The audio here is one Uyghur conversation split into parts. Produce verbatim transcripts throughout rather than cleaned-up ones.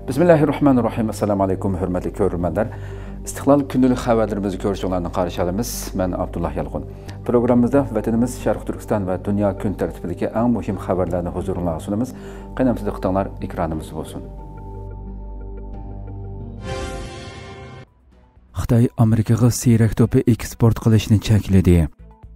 بىسمىللاھىررەھمانىررەھىم. ئەسسالامۇ ئەلەيكۇم، ھۆرمەتلىك كۆرۈرمەنلەر. ئىستىقلال كۈندىلىك خەۋەرلىرىمىزنى كۆرۈشۈڭلارنى قارشى ئالىمىز. مەن ئابدۇللا يالقۇن. پروگراممىمىزدا ۋەتىنىمىز، شەرقىي تۈركىستان ۋە دۇنيا كۈن تەرتىپىدىكى ئەڭ مۇھىم خەۋەرلەرنى ھۇزۇرۇڭلارغا سۇنىمىز. قېنى ئەمدى دىققىتىڭلار ئېكرانىمىزدا بولسۇن. خىتاي ئامېرىكىغا سىيرەك توپى ئېكسپورت قىلىشنى چەكلىدى.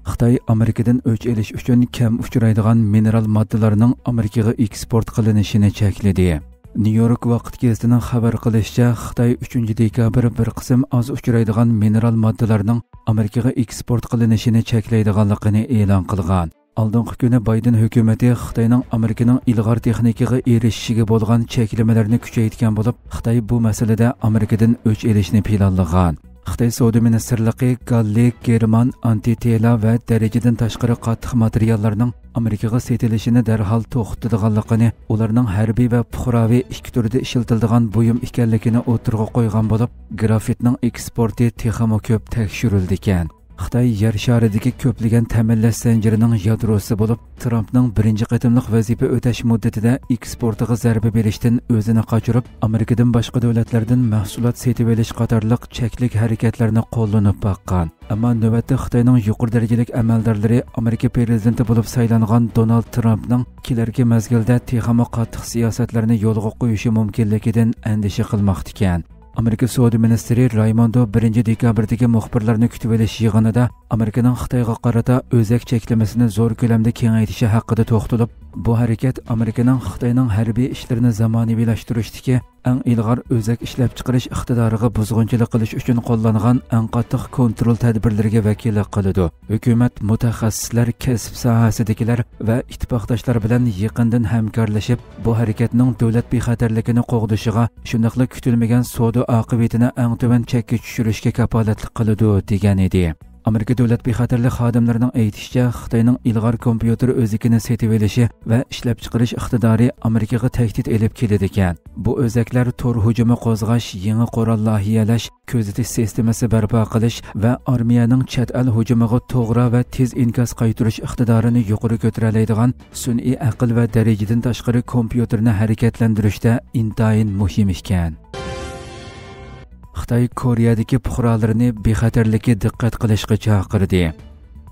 خىتاي ئامېرىكىدىن ئۆچ ئېلىش ئۈچۈن كەم ئۇچرايدىغان مىنېرال ماددىلارنىڭ ئامېرىكىغا ئېكسپورت قىلىنىشىنى چەكلىدى. نيۇ يورك ۋاقىت گېزىتىنىڭ خەۋەر قىلىشىچە، خىتاي ئۈچىنچى دېكابىر بىر قىسىم ئاز ئۇچرايدىغان مىنېرال ماددىلارنىڭ ئامېرىكىغا ئېكسپورت قىلىنىشىنى چەكلەيدىغانلىقىنى ئېلان قىلغان. ئالدىنقى كۈنى بايدېن ھۆكۈمىتى خىتاينىڭ ئامېرىكىنىڭ ئىلغار تېخنىكىغا ئېرىشىشىگە بولغان چەكلىمىلەرنى كۈچەيتكەن بولۇپ، خىتاي بۇ مەسىلىدە ئامېرىكىدىن ئۆچ ئېلىشنى پىلانلىغان. خىتاي سودا مىنىستىرلىقى گاللىي، گېرمان، ئانتىتېلا ۋە دەرىجىدىن تاشقىرى قاتتىق ماتېرىياللارنىڭ ئامېرىكىغا سېتىلىشىنى دەرھال توختىتىدىغانلىقىنى، ئۇلارنىڭ ھەربىي ۋە پۇقراۋى ئىككى تۈردە ئىشلىتىلىدىغان بۇيۇم ئىكەنلىكىنى ئوتتۇرىغا قويغان بولۇپ، گرافىتنىڭ ئېكسپورتى تېخىمۇ كۆپ تەكشۈرۈلىدىكەن. خىتاي يەر شارىدىكى كۆپلىگەن تەمىنلەش زەنجىرىنىڭ يادروسى بولۇپ، ترامپنىڭ بىرىنچى قېتىملىق ۋەزىپە ئۆتەش مۇددىتىدە ئېكسپورتىغا زەربە بېرىشتىن ئۆزىنى قاچۇرۇپ، ئامېرىكىدىن باشقا دۆلەتلەردىن مەھسۇلات سېتىۋېلىش قاتارلىق چەكلىك ھەرىكەتلەرنى قوللىنىپ باققان. ئەمما نۆۋەتتە خىتاينىڭ يۇقىرى دەرىجىلىك ئەمەلدارلىرى ئامېرىكا پىرېزىدېنتى بولۇپ سايلانغان دونالد ترامپنىڭ كېلەركى مەزگىلدە تېخىمۇ قاتتىق سىياسەتلەرنى يولغا قويۇشى مۇمكىنلىكىدىن ئەندىشە قىلماقتىكەن. ئامېرىكا سودا مىنىستىرى رايموندو بىرىنچى دېكابىردىكى مۇخبىرلارنى كۈتۈۋېلىش يىغىنىدا ئامېرىكىنىڭ خىتايغا قارىتا ئۆزەك چەكلىمىسىنى زور كۆلەمدە كېڭەيتىشى ھەققىدە توختىلىپ، بۇ ھەرىكەت ئامېرىكىنىڭ خىتاينىڭ ھەربىي ئىشلىرىنى زامانىۋىلاشتۇرۇشتىكى ئەڭ ئىلغار ئۆزەك ئىشلەپچىقىرىش ئىقتىدارىغا بۇزغۇنچىلىق قىلىش ئۈچۈن قوللانغان ئەڭ قاتتىق كونترول تەدبىرلىرىگە ۋەكىللىك قىلىدۇ. ھۆكۈمەت، مۇتەخەسسىسلەر، كەسىپ ساھەسىدىكىلەر ۋە ئىتتىپاقداشلار بىلەن يېقىندىن ھەمكارلىشىپ، بۇ ھەرىكەتنىڭ دۆلەت بىخەتەرلىكىنى قوغدىشىغا، شۇنداقلا كۈتۈلمىگەن سودا ئاقىۋىتىنى ئەڭ تۆۋەن چەككە چۈشۈرۈشكە كاپالەتلىك قىلىدۇ، دېگەنىدى. ئامېرىكا دۆلەت بىخەتەرلىك خادىملىرىنىڭ ئېيتىشىچە، خىتاينىڭ ئىلغار كومپيۇتېر ئۆزىكىنى سېتىۋېلىشى ۋە ئىشلەپچىقىرىش ئىقتىدارى ئامېرىكىغا تەھدىت ئېلىپ كېلىدىكەن. بۇ ئۆزەكلەر تور ھۇجۇمى قوزغاش، يېڭى قورال لايىھەلەش، كۆزىتىش سىستېمىسى بەرپا قىلىش ۋە ئارمىيەنىڭ چەت ئەل ھۇجۇمىغا توغرا ۋە تېز ئىنكاس قايتۇرۇش ئىقتىدارىنى يۇقىرى كۆتۈرەلەيدىغان سۈنئىي ئەقىل ۋە دەرىجىدىن تاشقىرى كومپيۇتېرنى ھەرىكەتلەندۈرۈشتە ئىنتايىن مۇھىم ئىكەن. خىتاي كورېيەدىكى پۇقرالىرىنى بىخەتەرلىككە دىققەت قىلىشقا چاقىردى.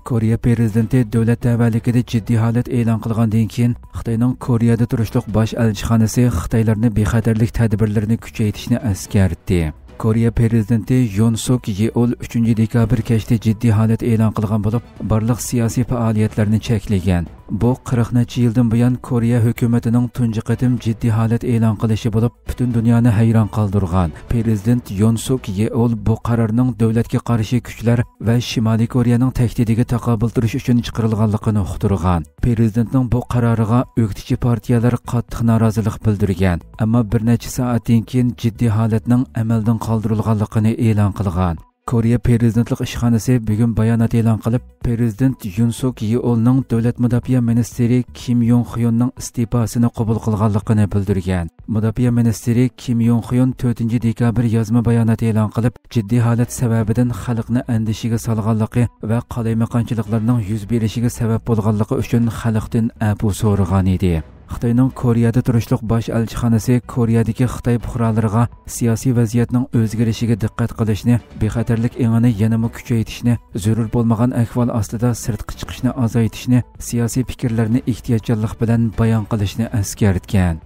كورېيە پىرېزىدېنتى دۆلەت تەۋەلىكىدە جىددىي ھالەت ئېلان قىلغاندىن كېيىن، خىتاينىڭ كورېيەدە تۇرۇشلۇق باش ئەلچىخانىسى خىتايلارنى بىخەتەرلىك تەدبىرلىرىنى كۈچەيتىشنى ئەسكەرتتى. كورېيە پىرېزىدېنتى يون سۇك يېئول ئۈچىنچى دېكابىر كەچتە جىددىي ھالەت ئېلان قىلغان بولۇپ، بارلىق سىياسىي پائالىيەتلەرنى چەكلىگەن. بۇ قىرىق نەچچە يىلدىن بۇيان كورېيە ھۆكۈمىتىنىڭ تۇنجى قېتىم جىددىي ھالەت ئېلان قىلىشى بولۇپ، پۈتۈن دۇنيانى ھەيران قالدۇرغان. پىرېزىدېنت يون سۇك يېئول بۇ قارارنىڭ دۆلەتكە قارشى كۈچلەر ۋە شىمالىي كورېيەنىڭ تەھدىتىگە تاقابىل تۇرۇش ئۈچۈن چىقىرىلغانلىقىنى ئۇقتۇرغان. پىرېزىدېنتنىڭ بۇ قارارىغا ئۆكتىچى پارتىيەلەر قاتتىق نارازىلىق بىلدۈرگەن، ئەمما بىر نەچچە سائەتتىن كېيىن جىددىي ھالەتنىڭ ئەمەلدىن قالدۇرۇلغانلىقىنى ئېلان قىلغان. كورېيە پىرېزىدېنتلىق ئىشخانىسى بۈگۈن بايانات ئېلان قىلىپ، پىرېزىدېنت يۇن سۇك يېئولنىڭ دۆلەت مۇداپىئە مىنىستىرى كىم يوڭ خيوننىڭ ئىستېپاسىنى قوبۇل قىلغانلىقىنى بىلدۈرگەن. مۇداپىئە مىنىستىرى كىم يوڭ خيون تۆتىنچى دېكابىر يازما بايانات ئېلان قىلىپ، جىددىي ھالەت سەۋەبىدىن خەلقنى ئەندىشىگە سالغانلىقى ۋە قالايمىقانچىلىقلارنىڭ يۈز بېرىشىگە سەۋەب بولغانلىقى ئۈچۈن خەلقتىن ئەپۇ سورىغان ئىدى. خىتاينىڭ كورېيەدە تۇرۇشلۇق باش ئەلچىخانىسى كورېيەدىكى خىتاي پۇقرالىرىغا سىياسىي ۋەزىيەتنىڭ ئۆزگىرىشىگە دىققەت قىلىشنى، بىخەتەرلىك ئېڭىنى يەنىمۇ كۈچەيتىشنى، زۆرۈر بولمىغان ئەھۋال ئاستىدا سىرتقا چىقىشنى ئازايتىشنى، سىياسىي پىكىرلەرنى ئېھتىياتچانلىق بىلەن بايان قىلىشنى ئەسكەرتكەن.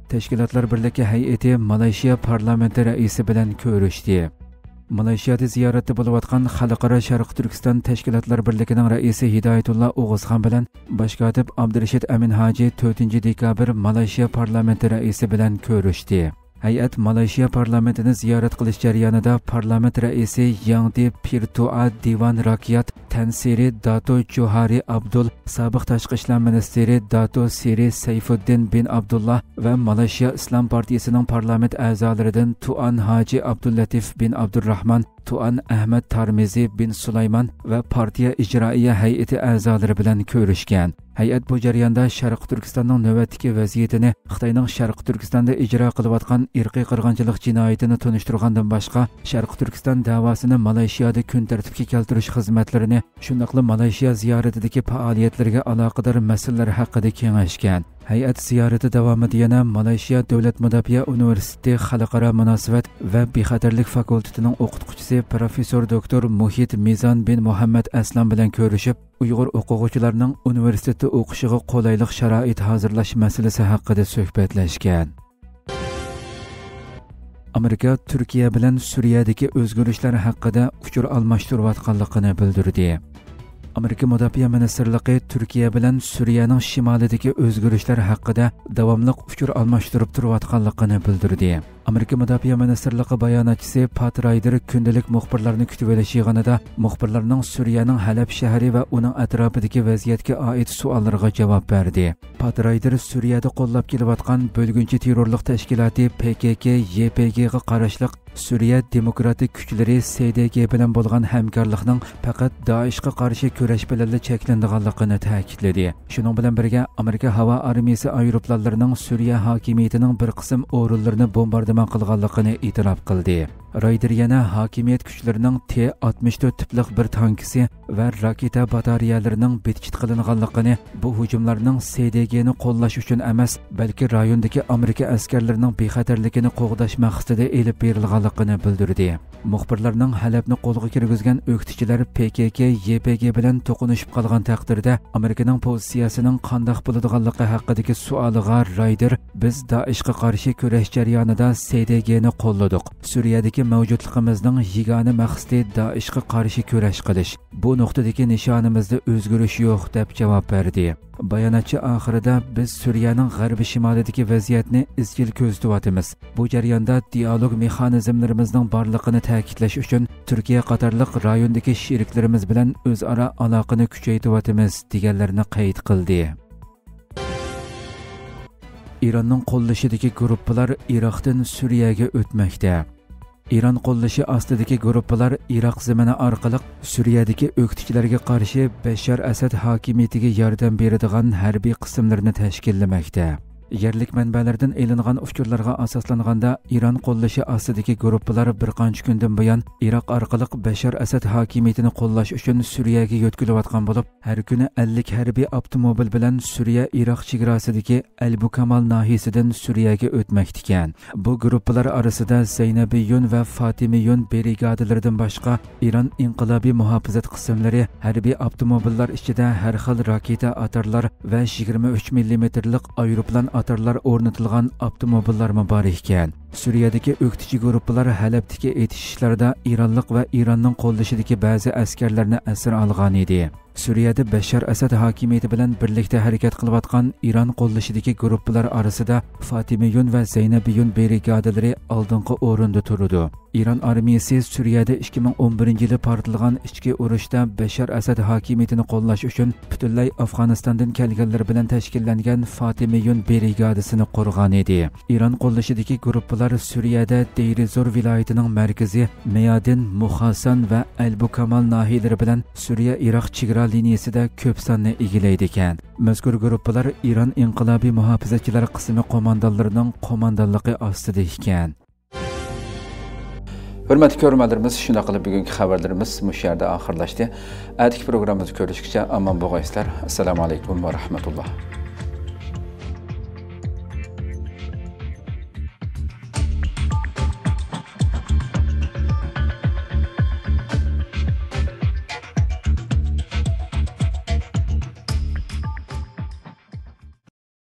تەشكىلاتلار بىرلىكى ھەيئىتى مالايشىيا پارلامېنتى رەئىسى بىلەن كۆرۈشتى. مالايشىيادا زىيارەتتە بولۇۋاتقان خەلقئارا شەرقىي تۈركىستان تەشكىلاتلار بىرلىكىنىڭ رەئىسى ھىدايەتۇللا ئوغۇزخان بىلەن باش كاتىپ ئابدۇرېشىت ئەمىن ھاجى تۆتىنچى دېكابىر مالايشىيا پارلامېنتى رەئىسى بىلەن كۆرۈشتى. ھەيئەت مالايشىيا پارلامېنتىنى زىيارەت قىلىش جەريانىدا پارلامېنت رەئىسى ياڭدى پىرتۇئا، دىۋان راكىيات تەنسىرى، داتو جوھارى ئابدۇل، سابىق تاشقى ئىشلار مىنىستىرى داتو سىرى سەيفۇددىن بىن ئابدۇللا ۋە مالايشىيا ئىسلام پارتىيىسىنىڭ پارلامېنت ئەزالىرىدىن تۇئان ھاجى ئابدۇللەتىف بىن ئابدۇرراھمان، تۇئان ئەھمەد تارمىزى بىن سۇلايمان ۋە پارتىيە ئىجرائىيە ھەيئىتى ئەزالىرى بىلەن كۆرۈشكەن. ھەيئەت بۇ جەرياندا شەرقىي تۈركىستاننىڭ نۆۋەتتىكى ۋەزىيىتىنى، خىتاينىڭ شەرقىي تۈركىستاندا ئىجرا قىلىۋاتقان ئىرقىي قىرغىنچىلىق جىنايىتىنى تونۇشتۇرغاندىن باشقا، شەرقىي تۈركىستان دەۋاسىنى مالايشىيادا كۈن تەرتىپكە كەلتۈرۈش خىزمەتلىرىنى، شۇنداقلا مالايشىيا زىيارىتىدىكى پائالىيەتلىرىگە ئالاقىدار مەسىلىلەر ھەققىدە كېڭەشكەن. ھەيئەت زىيارىتى داۋامىدا يەنە مالايشىيا دۆلەت مۇداپىئە ئۇنىۋېرسىتېتى خەلقئارا مۇناسىۋەت ۋە بىخەتەرلىك فاكۇلتېتىنىڭ ئوقۇتقۇچىسى پروفېسسور دوكتور مۇھىت مىزان بىن مۇھەممەد ئەسلان بىلەن كۆرۈشۈپ، ئۇيغۇر ئوقۇغۇچىلارنىڭ ئۇنىۋېرسىتېتتا ئوقۇشىغا قولايلىق شارائىت ھازىرلاش مەسىلىسى ھەققىدە سۆھبەتلەشكەن. ئامېرىكا تۈركىيە بىلەن سۈرىيەدىكى ئۆزگىرىشلەر ھەققىدە ئۇچۇر ئالماشتۇرۇۋاتقانلىقىنى بىلدۈردى. ئامېرىكا مۇداپىئە مىنىستىرلىقى تۈركىيە بىلەن سۈرىيەنىڭ شىمالىدىكى ئۆزگىرىشلەر ھەققىدە داۋاملىق ئۇچۇر ئالماشتۇرۇپ تۇرۇۋاتقانلىقىنى بىلدۈردى. ئامېرىكا مۇداپىئە مىنىستىرلىقى باياناتچىسى پات رايدېر كۈندىلىك مۇخبىرلارنى كۈتۈۋېلىش يىغىنىدا مۇخبىرلارنىڭ سۈرىيەنىڭ ھەلەب شەھىرى ۋە ئۇنىڭ ئەتراپىدىكى ۋەزىيەتكە ئائىت سوئاللىرىغا جاۋاب بەردى. پات رايدېر سۈرىيەدە قوللاپ كېلىۋاتقان بۆلگۈنچى تېررورلۇق تەشكىلاتى پې كې كې، يې پې گېغا قاراشلىق سۈرىيە دېموكراتىك كۈچلىرى سې دې گې بىلەن بولغان ھەمكارلىقنىڭ پەقەت دائىشقا قارشى كۈرەش بىلەنلا چەكلىنىدىغانلىقىنى تەكىتلىدى. شۇنىڭ بىلەن بىرگە، ئامېرىكا ھاۋا ئارمىيىسى ئايروپىلانلىرىنىڭ سۈرىيە ھاكىمىيىتىنىڭ بىر قىسىم ئورۇنلىرىنى بومباردىمان قىلغانلىقىنى ئېتىراپ قىلدى. رايدېر يەنە ھاكىمىيەت كۈچلىرىنىڭ تې ئاتمىش تۆت تىپلىق بىر تانكىسى ۋە راكېتا باتارېيەلىرىنىڭ بىتچىت قىلىنغانلىقىنى، بۇ ھۇجۇملارنىڭ سې دې گېنى قوللاش ئۈچۈن ئەمەس، بەلكى رايوندىكى ئامېرىكا ئەسكەرلىرىنىڭ بىخەتەرلىكىنى قوغداش مەقسىتىدە ئېلىپ بېرىلغانلىقىنى بىلدۈردى. مۇخبىرلارنىڭ ھەلەبنى قولغا كىرگۈزگەن ئۆكتىچىلەر پې كې كې، يې پې گې بىلەن توقۇنۇشۇپ قالغان تەقدىردە، ئامېرىكىنىڭ پوزىتسىيەسىنىڭ قانداق بولىدىغانلىقى ھەققىدىكى سوئالىغا رايدېر، بىز دائىشقا قارشى كۈرەش جەريانىدا سې دې گېنى قوللىدۇق. سۈرىيەدىكى مەۋجۇتلۇقىمىزنىڭ يېگانە مەقسىتى دائىشقا قارشى كۈرەش قىلىش. بۇ نۇقتىدىكى نىشانىمىزدا ئۆزگىرىش يوق، دەپ جاۋاب بەردى. باياناتچى ئاخىرىدا، بىز سۈرىيەنىڭ غەربىي شىمالىدىكى ۋەزىيەتنى ئىزچىل كۆزىتىۋاتىمىز. بۇ جەرياندا دىئالوگ مېخانىزملىرىمىزنىڭ بارلىقىنى تەكىتلەش ئۈچۈن تۈركىيە قاتارلىق رايوندىكى شېرىكلىرىمىز بىلەن ئۆزئارا ئالاقىنى كۈچەيتىۋاتىمىز، دېگەنلىرىنى قەيت قىلدى. ئىراننىڭ قوللىشىدىكى گۇرۇپپىلار ئىراقتىن سۈرىيەگە ئۆتمەكتە. ئىران قوللىشى ئاستىدىكى گۇرۇپپىلار ئىراق زېمىنى ئارقىلىق سۈرىيەدىكى ئۆكتىچىلەرگە قارشى بەششار ئەسەد ھاكىمىيىتىگە ياردەم بېرىدىغان ھەربىي قىسىملىرىنى تەشكىللىمەكتە. يەرلىك مەنبەلەردىن ئېلىنغان ئۇچۇرلارغا ئاساسلانغاندا، ئىران قوللىشى ئاستىدىكى گۇرۇپپىلار بىر قانچە كۈندىن بۇيان ئىراق ئارقىلىق بەششار ئەسەد ھاكىمىيىتىنى قوللاش ئۈچۈن سۈرىيەگە يۆتكىلىۋاتقان بولۇپ، ھەر كۈنى ئەللىك ھەربىي ئاپتوموبىل بىلەن سۈرىيە ئىراق چېگراسىدىكى ئەلبۇكامال ناھىيىسىدىن سۈرىيەگە ئۆتمەكتىكەن. بۇ گۇرۇپپىلار ئارىسىدا زەينەبىيون ۋە فاتىمىيون برىگادىلىرىدىن باشقا ئىران ئىنقىلابىي مۇھاپىزەت قىسىملىرى، ھەربىي ئاپتوموبىللار ئىچىدە ھەر خىل راكېتا ئاتارلار ۋە يىگىرمە ئۈچ مىللىمېتىرلىق ئايروپىلان ئاتارلار ئورنىتىلغان ئاپتوموبىللارمۇ بار ئىكەن. سۈرىيەدىكى ئۆكتىچى گۇرۇپپىلار ھەلەبتىكى ئېتىشىشلاردا ئىرانلىق ۋە ئىراننىڭ قوللىشىدىكى بەزى ئەسكەرلەرنى ئەسىر ئالغان ئىدى. سۈرىيەدە بەششار ئەسەد ھاكىمىيىتى بىلەن بىرلىكتە ھەرىكەت قىلىۋاتقان ئىران قوللىشىدىكى گۇرۇپپىلار ئارىسىدا فاتىمىيون ۋە زەينەبىيون برىگادىلىرى ئالدىنقى ئورۇندا تۇرىدۇ. ئىران ئارمىيىسى سۈرىيەدە ئىككى مىڭ ئون بىرىنچى يىلى پارتلىغان ئىچكى ئۇرۇشتا بەششار ئەسەد ھاكىمىيىتىنى قوللاش ئۈچۈن پۈتۈنلەي ئافغانىستاندىن كەلگەنلەر بىلەن تەشكىللەنگەن فاتىمىيون برىگادىسىنى قۇرغان ئىدى. ئىران قوللىشىدىكى گۇرۇپپىلار سۈرىيەدە دېيرىزور ۋىلايىتىنىڭ مەركىزى مەيادىن، مۇخاسان ۋە ئەلبۇكامال ناھىيىلىرى بىلەن سۈرىيە ئىراق چېگرا لىنىيىسىدە كۆپ ساننى ئىگىلەيدىكەن. مەزكۇر گۇرۇپپىلار ئىران ئىنقىلابىي مۇھاپىزەتچىلەر قىسمى قوماندانلىرىنىڭ قوماندانلىقى ئاستىدا ئىكەن. ھۆرمەتلىك كۆرۈرمەنلىرىمىز، شۇنداق قىلىپ بۈگۈنكى خەۋەرلىرىمىز مۇشۇ يەردە ئاخىرلاشتى. ئەتىكى پروگراممىمىزدا كۆرۈشكىچە ئامان بولغايسىلەر. ئەسسالامۇ ئەلەيكۇم ۋە رەھمەتۇللا.